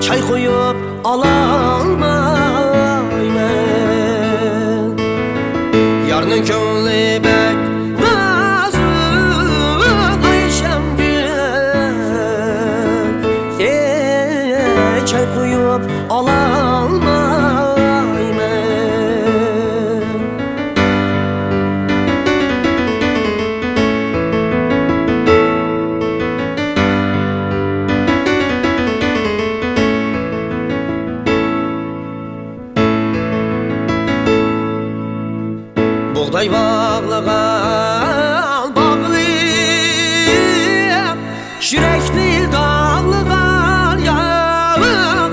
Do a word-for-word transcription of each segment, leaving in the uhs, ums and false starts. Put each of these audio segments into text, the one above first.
چاي قۇيۇپ ئالالمايمەن. يارنىڭ كۆڭلى بەك نازۇك ئايشەمگۈل، ئېي، چاي قۇيۇپ ئالالمايمەن. بۇغداي باغلىغان باغلىق، يۈرەكنى داغلىغان ياغلىق.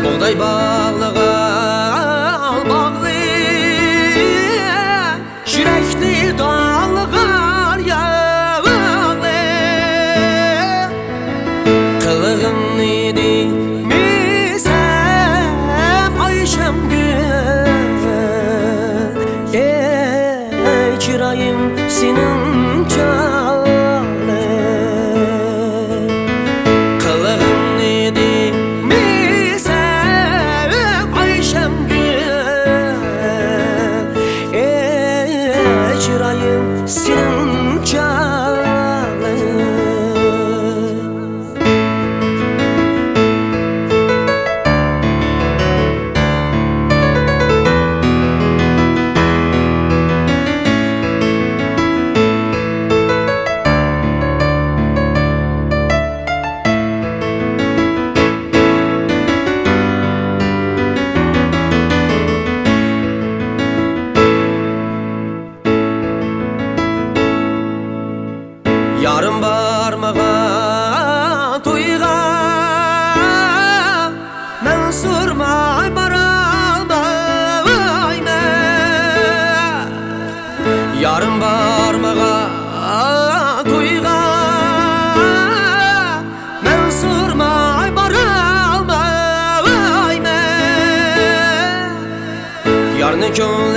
بۇغداي باغلىغان باغلىق، يۈرەكنى داغلىغان ياغلىق. قىلىغىننى دېمىسەم ئايشەمگۈل، ئەي چىرايىم سېنىڭ چاغلىق. قىلىغىننى دېمىسەم ئايشەمگۈل، ئەي چىرايىم سېنىڭ چاغلىق. يارىم بارمىغان تويغا مەن سۇرماي بارالمايمەن. يارىم بارمىغان تويغا مەن سۇرماي بارالمايمەن. يارنىڭ كۆڭلى